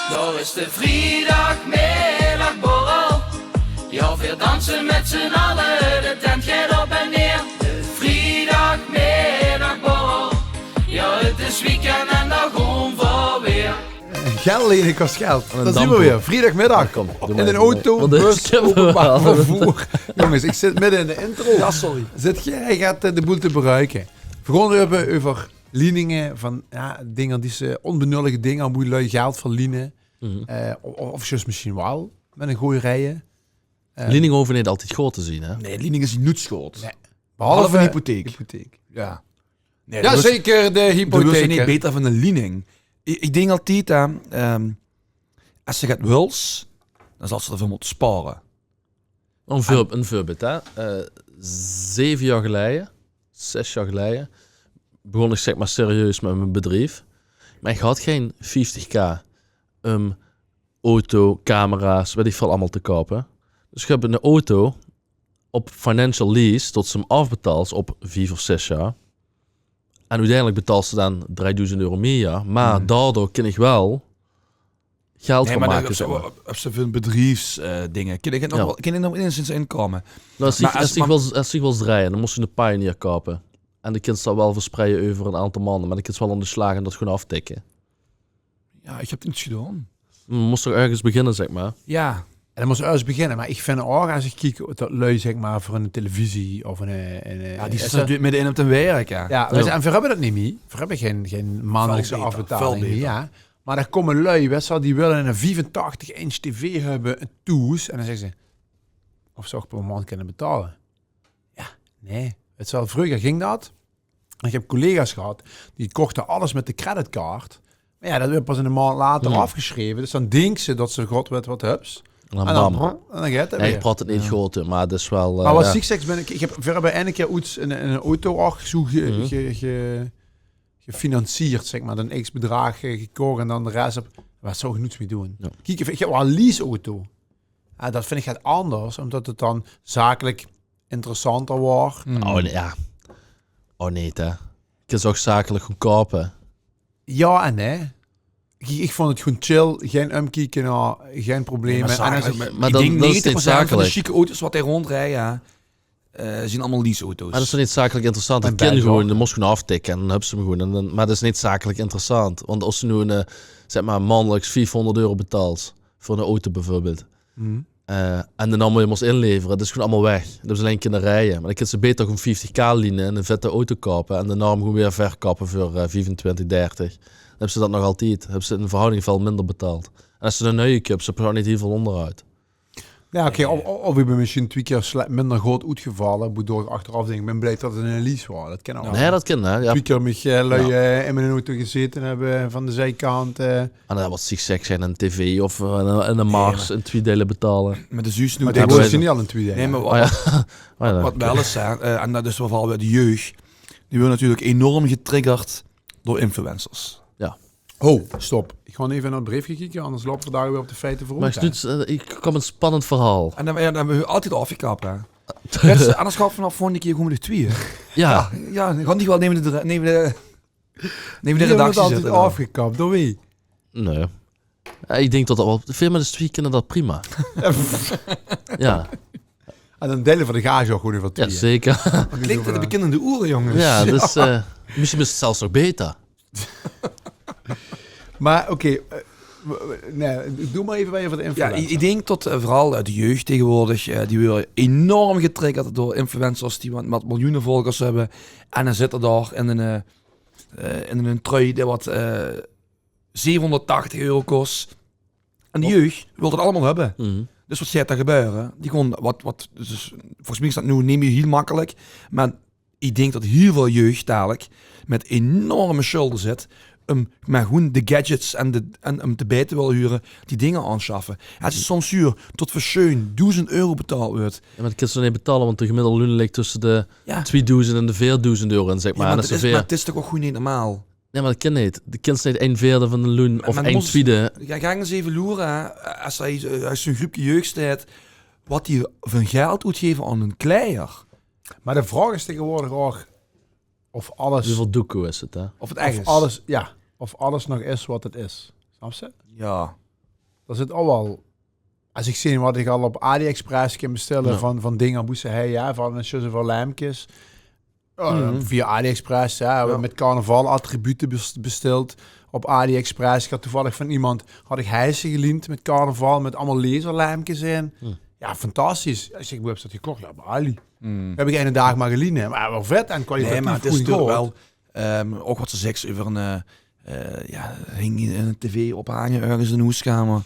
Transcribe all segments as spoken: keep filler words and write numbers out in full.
Daar is de vrijdagmiddagborrel. Ja, we dansen met z'n allen, de tent gaat op en neer. De vrijdagmiddagborrel. Ja, het is weekend en daar gaan we weer. Geld lenen kost geld. Dat zien we weer. Vrijdagmiddag. In een auto, bus, openbaar vervoer. Jongens, ik zit midden in de intro. Ja, sorry. Zit jij gaat eh, de boel te beruiken. We gaan het hebben over lieningen van ja, dingen die ze onbenullige dingen, hoe lui geld verlenen. Eh, of, of juist misschien wel met een gooi rijden. Liening hoeven niet altijd groot te zien, hè? Nee, liening is niet schoot. Nee. Behalve Behalve een hypotheek. hypotheek. Ja. Nee, Ja, dat is- zeker de Dat is niet hypotheek. beter van een liening. Ik, ik denk altijd, hè, ehm, als ze gaat wils, dan zal ze ervoor moeten sparen. Een, voor, een voorbeeld, hè. Eh, zeven jaar geleden, zes jaar geleden, begon ik zeg maar serieus met mijn bedrijf. Maar ik had geen vijftig k om auto, camera's, weet ik veel allemaal te kopen. Dus ik heb een auto op financial lease tot ze hem afbetaalt op vijf of zes jaar. En uiteindelijk betaalt ze dan drieduizend euro meer, maar daardoor kan ik wel geld Nee, gaan maar maken. dat Zeg maar. Op, op zoveel bedrijfsdingen. Kan ik het nog Ja. wel, kan ik het nog enigszins inkomen? Nou, als, Maar ik, als- als, ik maar- wil, als ik wil draaien, dan moest je een Pioneer kopen. En dan kun je dat wel verspreiden over een aantal maanden. Maar dan kun je wel aan de slag en dat gewoon aftrekken. Ja, ik heb het niet gedaan. Je moest toch ergens beginnen, zeg maar. Ja. En dan moet je eerst beginnen. Maar ik vind ook, als ik kijk dat lui, zeg maar, voor een televisie of een... een Ja, die is zit dat- natuurlijk middenin op hun werk, ja. Ja, we, zijn, we hebben dat niet meer. We hebben geen, geen maandelijkse Veel beter, afbetaling veel meer. beter. Ja. Maar daar komen lui, weet je wel, die willen een vijfentachtig inch tv hebben, een thuis. En dan zeggen ze, of zou ik per maand kunnen betalen? Ja, nee. Het is wel, vroeger ging dat. Ik heb collega's gehad, die kochten alles met de creditcard. Maar ja, dat werd pas een maand later Hmm. afgeschreven. Dus dan denken ze dat ze god weet wat hebben. En dan En dan, bam. en dan gaat het Nee, weer. ik praat het niet groot, hè, maar dat is wel... eh, Maar wat ja. ik zeg, ben ik, ik heb, we hebben een keer iets, een, een auto ook zo ge, Mhm. ge, ge- gefinancierd, zeg maar. Dan x bedrag eh, gekocht en dan de rest op. Wat zou ik niets meer doen? Ja. Kijk, ik heb wel een leaseauto. Ja, dat vind ik het anders, omdat het dan zakelijk interessanter wordt. Oh nee, ja. Oh nee, hè. Ik kan ze ook zakelijk gaan kopen. Ja en nee. Ik, ik vond het gewoon chill, geen omkieken, nou, geen problemen. Maar, En als zakelijk, ik- Maar ik dan- denk dat is negentig procent niet van de zakelijk. Chique auto's wat hij rondrijdt, ja, eh, zijn allemaal leaseauto's. Maar dat is toch niet zakelijk interessant? En Dat kan bij gewoon, zo'n- dan moest je gewoon aftikken en dan hebben ze hem gewoon. En dan, maar dat is niet zakelijk interessant. Want als ze nu een, eh, zeg maar, maandelijks vijfhonderd euro betaalt voor een auto bijvoorbeeld. Mhm. Eh, en dan allemaal weer moest inleveren, dat is gewoon allemaal weg. Dan hebben ze alleen kunnen rijden. Maar dan kunnen ze beter gewoon vijftig k lenen en een vette auto kopen. En daarna hem gewoon weer verkopen voor eh, vijfentwintig, dertig. Dan hebben ze dat nog altijd. Dan hebben ze in verhouding veel minder betaald. En als ze een nieuwe koopt, ze hebben niet heel veel onderhoud. Ja, oké. Of, of ik ben misschien twee keer sle- minder goed uitgevallen, waardoor ik achteraf denk, ik ben blij dat het een lease was. Dat kan ook. Nee, dat kan, hè. Ja. Twee keer met eh, lui eh, in mijn auto gezeten hebben van de zijkant. eh. En dan wat ik zeg, zijn een tv of een, een Mars in twee delen betalen. Maar de zuus nu Maar dat tegenwoordig weet zien die al in twee delen. Nee, maar wat, Oh ja. Oh ja, wat wel is, hè, eh, en dat is wel vooral bij de jeugd, die worden natuurlijk enorm getriggerd door influencers. Ho, stop. Ik ga even naar het briefje kijken, anders lopen we daar weer op de feiten voor. Maar ik, nu, eh, ik kom een spannend verhaal. En dan, ja, dan hebben we altijd afgekapt, hè. Dus, anders gaat vanaf volgende keer gewoon de tweeën. Ja, Ja, dan gaan die wel nemen de, dra- nemen de, nemen de Die hebben het redactie altijd zitten dan. Afgekapt, door wie? Nee. Ja, ik denk dat dat wel... Veel mensen twee kunnen dat prima. Ja. En dan delen we de gage ook gewoon even Ja, twee. Zeker. Klinkt het de beginnende oeren, jongens. Ja, dus eh, misschien is het zelfs nog beter. Maar oké, eh, w- w- nee, doe maar even bij je voor de Ja, influencer. ik, ik denk dat eh, vooral eh, de jeugd tegenwoordig, eh, die worden enorm getriggerd door influencers die wat, wat miljoenen volgers hebben. En dan zitten daar in een, eh, eh, in een trui die wat eh, zevenhonderdtachtig euro kost. En de jeugd wil dat allemaal hebben. Mhm. Dus wat gaat er gebeuren? Die gewoon wat, wat dus, volgens mij is dat nu niet meer heel makkelijk. Maar ik denk dat heel veel jeugd dadelijk met enorme schulden zit. Om maar gewoon de gadgets en, de, en om te bij te willen huren, die dingen aanschaffen. Het is soms zuur tot voor sjoen duizend euro betaald wordt. Ja, maar dat kun je zo niet betalen, want de gemiddelde loen ligt tussen de Ja. tweeduizend en de veerduizend euro in, zeg maar. Ja, maar, En het dat is, is maar weer... het is toch ook gewoon niet normaal. Nee, maar dat kan niet. De kind niet een vierde van de loen of Maar een mos- tweede. Ga, ga eens even loeren, hè. Als hij eh, als zo'n groepje jeugd staat, wat die van geld uitgeven aan hun kleier. Maar de vraag is tegenwoordig ook of alles, Hoeveel doekoe is het, hè? Of het echt of is. alles, ja, of alles nog is wat het is. Snaps se? Ja. Dat is 't al wel. As ich zeen wat ich al op AliExpress kin bestelle van, van dinger, boe se, hè, ja, van, eh, zoveel lempkes. Ja, via AliExpress, ja, mit carnaval attribute bes-, besteld op AliExpress. Ich had toevallig van iemand, had ich heise geliend mit carnaval, mit allemaol laserlempkes in. Ja, fantastisch. Ich zeg: "Boe höbs se dat gekoch?" Ja, bie Ali. Heb ich eine daag maar geliend, hè. Maar wel vet en kwalitatief. Nee, maar 't is good. Natuurlik wel, ehm, ouch wat se zeks euver ein, eh, eh, ja, hing ein tv ophange örges in de hoeskamer.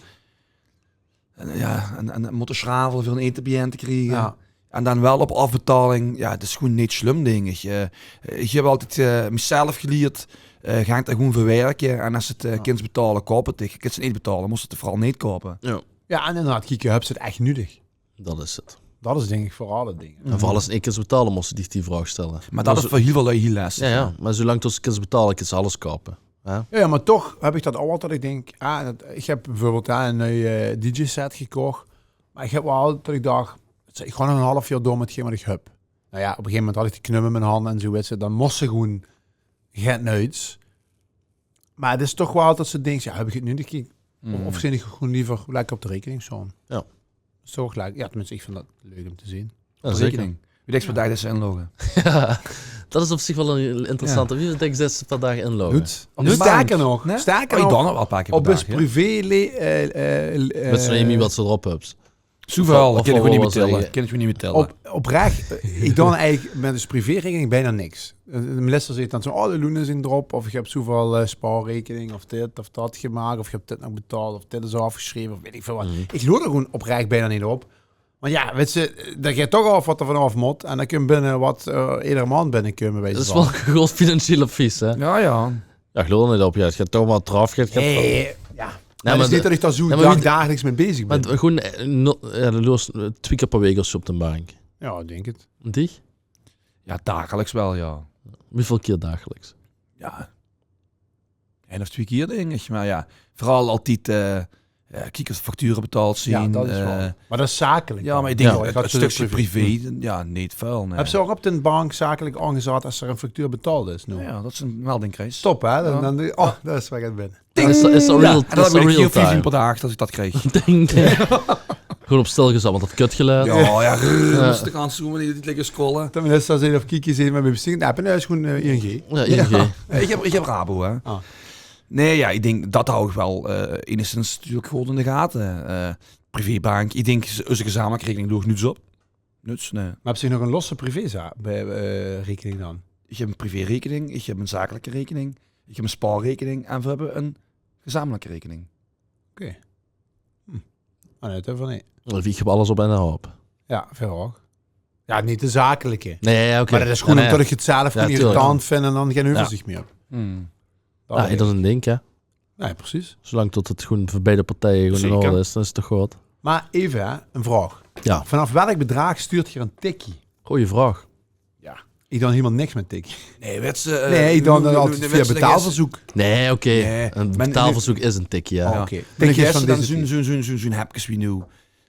En, ja, en, en mótte sjravele veur ein ete bie-ein te kriege. Ja. En dan wel op aafbetaling. Ja, 't is gewoen neet slum, dink ich. Eh, ich heb altied, eh, mezelf gelierd, eh, gank d'r gewoen veur werke. En as se 't, eh, kins betale, koup 't. Kins se 't neet betale, mós se 't veural neet koupe. Ja. Ja, en inderdaad, kieke, höbs se 't ech nudig? Dat is 't. Dat is, dink ich, veural 't ding. En veural as se 't neet kins betale, mós se dich die vraog stelle. Maar dat is veur hiel väöl lui hiel lestig, ja. Maar zoelang tot se 't kins betale, kins se alles koupe. Ja. Ja, ja, maar toch heb ich dat al wat, dat ich dink, ah, dat, ich heb bieveurbeeld, ja, ein nuuj, eh, dj-set gekoch, maar ich heb wel dat ich dach, ich gaon nog ein haaf jaor door mit 'tgeen wat ich heb. Nou ja, op ein gegeve moment had ich de knup in mien hand en zoe, wits se, dan mós se gewoen get nuuts. Maar 't is toch wel dat se dinks, ja, heb ich 't nudig? Kiek, of, of zeen ich gewoen leever lekker op de rekening staon? Ja. Is toch geliek. Ja, tenminste, ich vind dat leuk um te zeen. Ja, zeker. Wie dèks per daag dèks se inlogge? Ja, dat is op zich wel ein interessante. Wie dèks dèks se per daag inlogge? Noets. Sterker nog, sterker nog, op 't privé le-, eh, eh, eh, mit zoe'n Amy wat se d'rop höbs. Zoeväöl, dat kin ich neet mie telle. Kin ich neet mie telle. Op, oprech, eh, ich doon eigelik mit de privérekening bienao niks. Eh, Melissa zaet dan zoe: "Oh, de loene zeen d'rop," of: "Ich heb zoeväöl, eh, spaarrekening," of dit of dat gemaak, of: "Ich heb dit nog betaald," of: "Dit is aafgesjreve," of weit ich väöl wat. Ich loer d'r gewoen oprech bienao neet op. Want ja, wits se, dao geit toch aaf wat d'r vanaaf mót. En dan kump binne wat, eh, eder maond binnekume, wits se wel. Dat is wel good financieel advies, hè? Ja, ja. Ja, ich loer d'r neet op. Ja, 't geit toch maar draf, 't geit, 't geit... Nee, ja. Nee, maar 't is neet dat ich dao zoe dagelijks mit bezig bin. Maar gewoen, eh, no-, ja, de loers, eh, twee kier per week of zoe op de bank. Ja, dink 't. En dich? Ja, dagelijks wel, ja. Wieväöl kier dagelijks? Ja, ein of twee kier, dink ich. Maar ja, veural altied, eh, ja, kieke of de facture betaald zeen. Ja, dat is wel. Maar dat is zakelik. Ja, maar ich dink, ja, 't stökske privé, ja, neet väöl, nee. Höbs se ouch op de bank zakelik aangezat as d'r ein factuur betaald is, noe? Ja, dat is ein melding kriss. Top, hè? Dan, dan, oh, dat is waar 't binne. Ding! Is dat, is dat real, ja, en dan is dat real time? Per daag dat ich dat krieg. Ding, ding. Gewoen op stil gezat, want dat kutgeluid. Ja, ja, rrr, mós te gaon zoemen, die, die ligke scrolle. Dan is dat zeen of Kiki zeen, maar we zien, ja, ben is gewoen, eh, I N G. Ja, I N G. Ja. Ich heb, ich heb Rabo, hè. Ah. Nee, ja, ich dink, dat hou ich wel, eh, enigszins natuurlik good in de gate. Eh, privébank, ich dink, eus gezamenlijke rekening loog nuuts op. Nuuts, nee. Maar höbs se nog ein losse privé-za-, bij, eh, rekening dan? Ich heb ein privérekening, ich heb ein zakelijke rekening, ich heb ein spaarrekening en we hebbe ein gezamenlijke rekening. Oké. Hm. Ah, nee, dat van neet. Of ich heb alles op eine houp. Ja, väöl ouch. Ja, neet de zakelike. Nee, ja, oké. Maar dat is gewoen umtot ich 't zelf gewoen irritant vind en dan gein euverziech mie heb. Ja, dat is ein dink, hè. Ja, precies. Zoelang tot 't gewoen veur beide partije gewoen in orde is, dan is 't toch good. Maar eve, hè, ein vraog. Ja. Vanaaf welk bedraag stuurt geer ein tikkie? Gooj vraog. Ja. Ich doon hielemaol niks mit tikkie. Nee, wits se, eh, nee, ich doon dat altied via betaalverzeuk. Nee, oké. Ein betaalverzeuk is ein tikkie, ja. Oh, oké. Tikkie is dan zoe'n, zoe'n, zoe'n, zoe'n, zoe'n hepkes wie noe.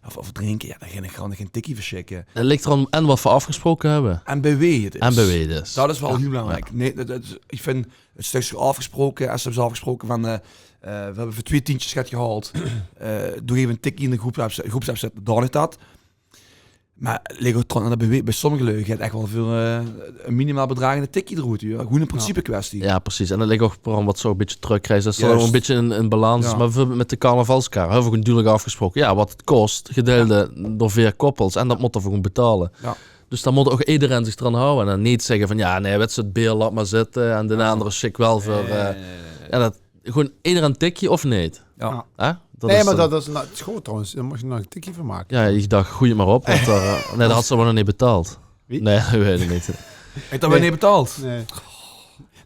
Of, of drinke, ja, dan gaon ich gewoen gein tikkie versjikke. 't Ligk d'raan en wat v'r aafgesproke höbbe. En bij wee 't is. En bij wee 't is. Dat is wel hiel belangriek. Nee, dat, dat is, ich vind 't stökske aafgesproke, es se höbs aafgesproke van, eh, eh, we höbbe veur twee tientjes get gehaold. Eh, doe eve ein tikkie in de groepsapp, groepsapp zètte, dan is dat. Maar 't ligk ouch trouwens aan de bewe-, bij sommige lui geit ech wel veur, eh, ein minimaal bedraag ein tikkie d'roet, huur. Gewoen ein principekwestie. Ja, precies. En 't ligk ouch aan wat se ein bietje trökkrijgs. Es se dan ein bietje in, in balans is. Maar veur, mit de carnavalskar höbbe v'r gewoen dudelik aafgesproke. Ja, wat 't kos, gedeeld door veer koppels. En dat mót d'r veur gewoen betale. Ja. Dus dan mót ouch ederein zich d'raan hawwe. En dan neet zègke van, ja, nee, wits se, 't beer, laot maar zitte. En d'n andere sjik wel veur, eh, ja, dat Gewoen ederein tikkie of neet? Ja. Hè? Nee, is maar dan, dat, dat is, nou, 't is good trouwens. Dan mós se nog ein tikkie van make. Ja, ich dach, goej 't maar op, want, eh, nee, dat had ze maar nog neet betaald. Wie? Nee, dat weit ich neet. Haet dat weer neet betaald? Nee.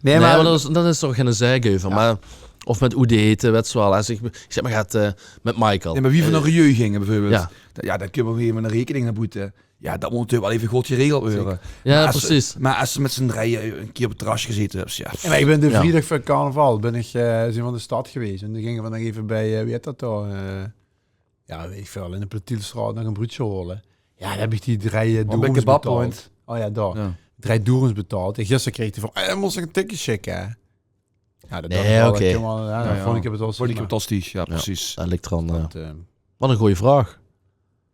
Nee, maar dat is, dat is toch geine zaak euver. Ja. Maar, of mit oet ete, wits se wel. Es ich, ich zèk maar, get, eh, mit Michael. Nee, maar wie v'r nao Rieu ginge bieveurbeeld. Ja. Ja, dan kump op ein gegeve moment ein rekening nao boete. Ja, dat mót natuurlik wel eve good geregeld weure. Zeker. Ja, precies. Maar es ze mit zien drieje ein kier op 't terras gezete höbbe, ja. Ja, maar ich bin de vriedig veur carnaval bin ich, eh, zeen v'r in de stad gewees. En doe ginge v'r nog eve bij, eh, wie heit dat dao? Eh, ja, weit ich väöl, in de Platielstraot nog ein bruudsje haole. Ja, dao höb ich die drieje doeroens betaald. Oh ja, dao. Ja. Drieje doeroens betaald. En gister kreeg ich van, eh, mós ich ein tikkie sjikke, hè? Ja, dat Nee, oké. Ja, ja. Vond ik het wel fantastisch, ja, precies. Dat ligt eraan. Dat, eh, Wat een goeie vraag.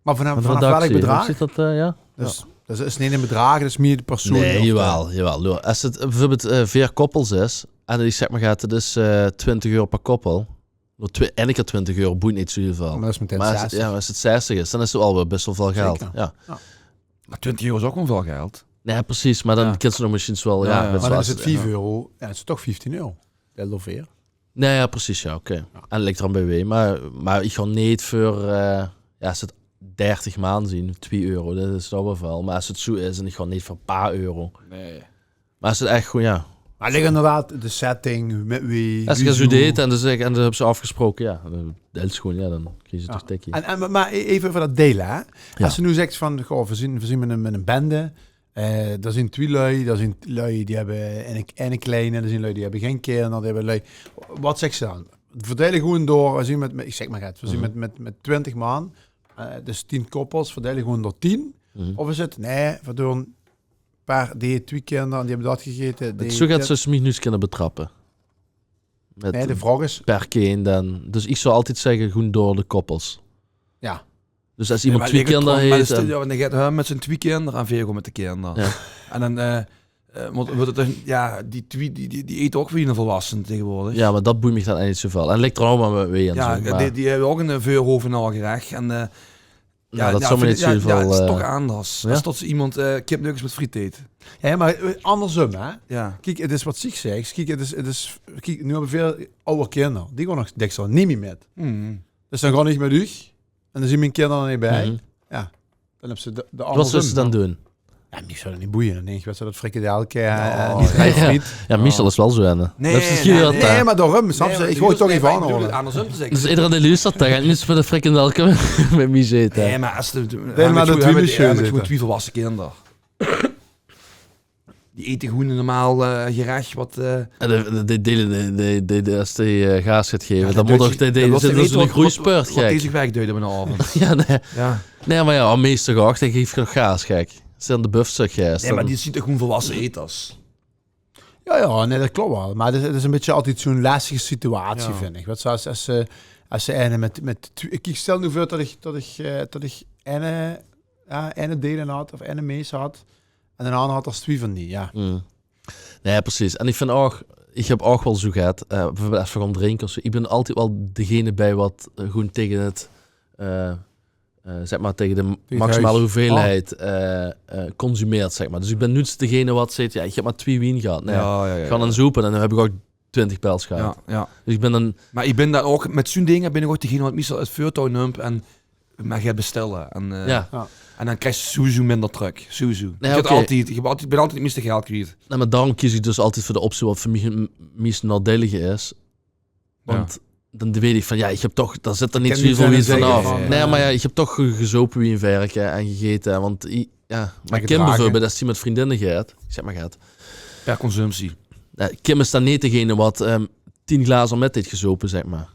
Maar vanaf, vanaf welk bedrag? Is dat, eh, ja? Dus, dat is niet een bedrag, dat is meer de persoon. Nee, jawel, jawel. Loor, als het bijvoorbeeld eh veer koppels is, en ik zeg maar gaat, het is eh twintig euro per koppel. Door twee, en ik had twintig euro, boeit niet zo heel veel. Maar dat is meteen zestig. Ja, maar als het zestig is, dan is het alweer best wel veel geld. Zeker. Ja. Maar twintig euro is ook gewoon veel geld. Nee, precies, maar dan Ja. Kent ze nog misschien wel. Ja, ja. Maar dan is het vijf euro, ja, het is toch vijftien euro. Dat is al veer. Nee, ja, precies, ja, oké. En ligt eraan bij wie, maar, maar ik ga niet voor, eh, ja, als het dertig maanden zien, twee euro, dat is toch wel veel. Maar als het zo is en ik ga niet voor een paar euro. Nee. Maar als het echt goed, ja. Maar ligt inderdaad de setting, met wie, als ik wie het zo zo. Deed en dan zeg ik, en dan hebben ze afgesproken, ja, dan, dat is gewoon, ja, dan krijg je Ja. Toch tikkie. En, en, maar even voor dat delen, hè. Ja. Als ze nu zegt van, goh, we zien, we zien met een, met een bende, eh, daar zijn twee lui, daar zijn lui die hebben een, een kleine, er zijn lui die hebben geen kinderen, die hebben lui. Wat zegt ze dan? Verdelen gewoon door, we zien met, met, ik zeg maar het, we zien Mhm. met, met, met twintig man, eh, dus tien koppels, verdelen gewoon door tien. Mhm. Of is het, nee, we doen per die twee kinderen, die hebben dat gegeten. Die zo gaat ze dus mich niet kunnen betrappen. Met nee, de vraag is per keer dan. Dus ik zou altijd zeggen, gewoon door de koppels. Ja. Dus als iemand twee kinderen heeft. Ja, dan gaat hij met zijn twee kinderen aan veel met de kinderen. Ja. En dan eh, eh, want wordt het een, ja, die twee, die, die, die eten ook weer een volwassen tegenwoordig. Ja, maar dat boeit mich dan eigenlijk niet zoveel. En ligt er allemaal weer aan. Ja, zo, maar die, die hebben ook een eh, veurhoven al gerecht. En eh, Ja, dat zou me niet zoveel. Ja, het is toch anders. Als tot ze iemand eh kipnuggets met friet eet. Ja, maar eh, andersom, hè? Ja. Kijk, het is wat ziek zegt. Kijk, het is, het is, kijk, nu hebben we veel oude kinderen. Die gaan nog dikwijls niet meer met. Dus dan gaan niet met u. En dan zien mijn kinderen er niet bij. Mhm. Ja, dan hebben ze de, de Wat zullen ze dan doen? Ja, mich zou dat niet boeien. Dan denk ik, wat zou dat frikandel, eh, niet ja. Ja, Michel is wel zo aan. Nee, nee, nee, maar daarom, snap je, ik gooi toch even aan, hoor. Andersom te zeggen. Dus iedereen die luistert, dan gaat niet voor de frikandel komen met mij zitten. Nee, maar als de, de, de, de, de twee volwassen kinderen. Die eten gewoon een normaal eh, gerecht wat eh, En de, de, de delen, de, de, de, de, als die eh, gaas gaat geven, ja, dan moet toch, die, die zitten in zo'n groeispurt, gek. Die zich wegduiden met een avond. Ja, nee. Ja. Nee, maar ja, meestal toch ook, dan geef ik nog gaas, gek. Ze zijn de buff, zeg jij. Nee, maar die zien toch gewoon volwassen eters. Ja, ja, nee, dat klopt wel. Maar het is, het is een beetje altijd zo'n lastige situatie, ja. Vind ik. Wat zoals als ze, als ze ene met, met twee, ik stel nu voor dat ik, dat ik, eh, dat ik ene, ja, ene delen had of ene mees had. En de ander had er twee van die, ja. Mm. Nee, precies. En ik vind ook, ik heb ook wel zo gehad, eh, bijvoorbeeld als we gaan drinken of zo, ik ben altijd wel degene bij wat eh, gewoon tegen het, eh, eh, zeg maar, tegen de maximale hoeveelheid eh, eh, consumeert, zeg maar. Dus ik ben nooit degene wat zegt, ja, ik heb maar twee wien gehad. Nee, ja, ja, ja, gewoon aan zoepen en dan heb ik ook twintig pils gehad. Ja, ja. Dus ik ben dan... Maar ik ben daar ook, met zo'n dingen ben ik ook degene wat meestal het veurtouw neemt en maar gaat bestellen. En, eh, ja. En dan krijg je sowieso minder truck. Sowieso. Nee, ik heb altijd, ik heb altijd, ik ben altijd het meeste geld kwijt. Nee, maar daarom kies ik dus altijd voor de optie wat voor mij het meest nadelig is. Want dan weet ik van, ja, ik heb toch, daar zit er niet zoveel winst vanaf. Nee, maar ja, ik heb toch gezopen wie een verke en gegeten. Want ja, maar Kim bijvoorbeeld, als die met vriendinnen gaat, ik zeg maar gaat. Per consumptie. Ja, Kim is dan niet degene wat um, tien glazen met heeft gezopen, zeg maar.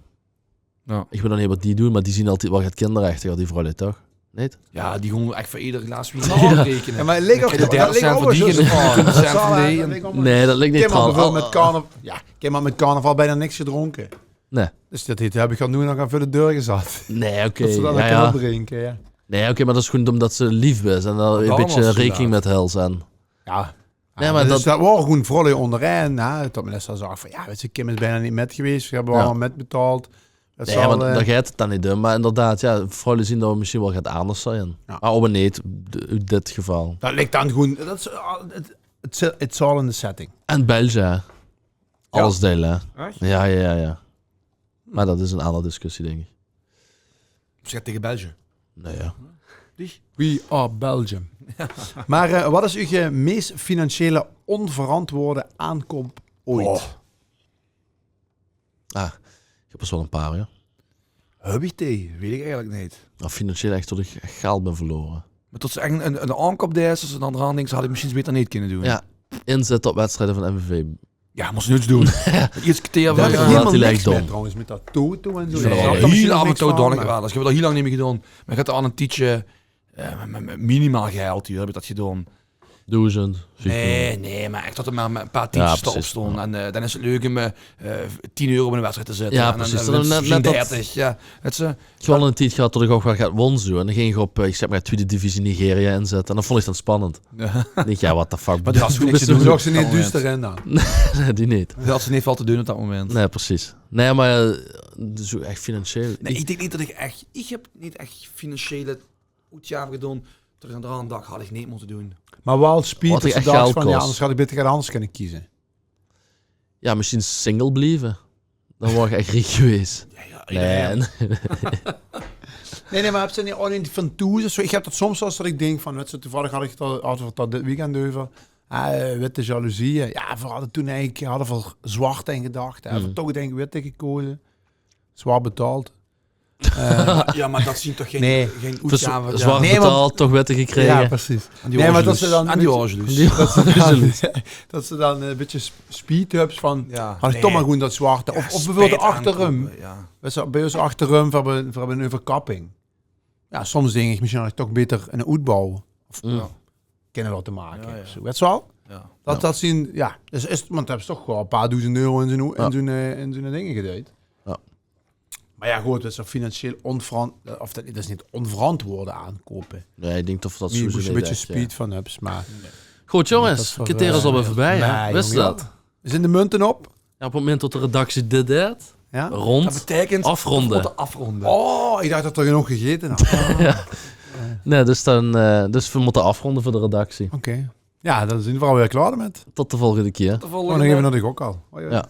Ja. Ik weet nog niet wat die doen, maar die zien altijd wel het kinderachtig, al die vrouwen, toch? Niet? Ja, die gewoon echt voor ieder glaas wien afrekenen. Ja, maar ligt ook, dat ligt ook wel zo. Nee, dat ligt niet. Kim had bijvoorbeeld met carnaval, ja, Kim had met carnaval bijna niks gedronken. Nee. Dus dat heeft, heb ik al nu nog aan voor de deur gezet. Nee, oké. Dat ze dan ja, ja. Drinken, ja. Nee, oké, maar dat is gewoon omdat ze lief is en dan een beetje rekening met hen zijn. Ja. Nee, maar dat, dat was gewoon vrouwen onderin, hè, tot men zo zag van, ja, weet je, Kim is bijna niet met geweest, we hebben allemaal met betaald. Nee, want daar gaat het dan niet om. Maar inderdaad, ja, vrouwen zien dat misschien wel gaat anders zijn. Ja. Maar op een niet, in dit geval. Dat ligt dan gewoon, dat is, het, het, het zal in de setting. En België, hè. Alles delen, hè. Echt? Ja, ja, ja, ja. Maar dat is een andere discussie, denk ik. Zeg tegen België. Nee, ja. We are Belgium. Maar uh, wat is uw meest financiële onverantwoorde aankoop ooit? Oh. Ah, ik heb er wel een paar, ja. Heb ik die? Weet ik eigenlijk niet. Nou, financieel echt tot ik geld ben verloren. Maar tot ze echt een, een aankoop deed, als ze dan eraan denken, ze hadden misschien beter niet kunnen doen. Ja, inzet op wedstrijden van M V V. Ja, moest niks doen. Het eerste kwartier van... Dat is helemaal niks meer trouwens, met dat toto en zo. Heel af en toe doon ik wel. Ik heb dat heel lang niet meer gedaan. Maar ik had al een tijdje uh, minimaal geld hier, heb ik dat gedaan. Doezend, vieftienhóngerd. Nae, nae, meh ech tot 'r mer e paar tientjes d'rop stoonte. En eh, daan is 't leuk um eh, tien euro op 'ne wedstrijd te zètte. Jao, percies. En daan, daan wins te mesjiens dertig. Jao, wèts te. Iech höb wel 'nen tied gehad tot iech ouch wel get won zoe. En daan góng iech op, eh, iech zègk mer, twiede divisie Nigeria inzètte. En dat voont iech daan spannend. Iech dach, jao, what the fuck. Meh die had zoe niks te doen op dat moment. Nae, die neet. Die had zoe neet väöl te doen op dat moment. Nae, percies. Nae, meh eh, zoe ech financieel. Nae, iech dink neet tot iech ech, iech höb neet ech financieel oetgave gedoon tot iech daan dach, had iech neet mote doen. Meh wel speed tot iech ech dach vaan, jao, anders had iech beter get anders kinne keze. Jao, mesjiens single blieve. Daan waor iech ech riek gewees. Nae, nae, meh höbs te neet ouch neet vaan thoes of zoe? Iech höb dat soms wel ins tot iech dink vaan, wèts te, toevallig had iech 't al, had v'r 't al dit weekend euver. Eh, witte jaloezieë. Jao, v'r hadde toen eigelek, hadde v'r zwarte in gedachte. Höbbe v'r toch, dink iech, witte gekoze. Zwart betaold. Jao, meh dat zien toch gein, gein oetgave. Zwart betaold, toch witte gekrege. Jao, percies. Nae, meh tot ze daan, tot ze daan e bitteke speed höbs vaan, had iech toch mer gewoen dat zwarte. Of, of beveurbeeld achterum. Wèts te, bij us achterum, v'r höbbe, v'r höbbe 'n euverkapping. Jao, soms dink iech, mesjiens had iech toch beter 'nen oetbouw. Of kinne laote make of zoe. Wèts te wel? Dat, dat zien, jao, is, is, want daan höbs te toch wel e paar doezend euro in zoe'n, in zoe'n, eh, in zoe'n ding geduid. Meh jao, good, dat is financieel onverant-, of dat, dat is neet onverantwoorde aankoupe. Nae, iech dink tot v'r dat sowieso neet ech, jao. Mós te e bitteke speed vaan höbs, meh... Good, jonges, 't kerteer is alweer veurbij, hè? Wis te dat? Zien de munte op? Jao, op 't memint tot de redactie dit deit, rond, dat beteikent aofroonde. Tot v'r mote aofroonde. Oh, iech dach tot v'r genóg gegete hadde. Nae, dus daan, eh, dus v'r mote aofroonde veur de redactie. Oké. Jao, daan zien v'r alweer klaor demèt. Tot de volgende kier. Tot de volgende. Oh, nog eve nao de gokkel. Jao.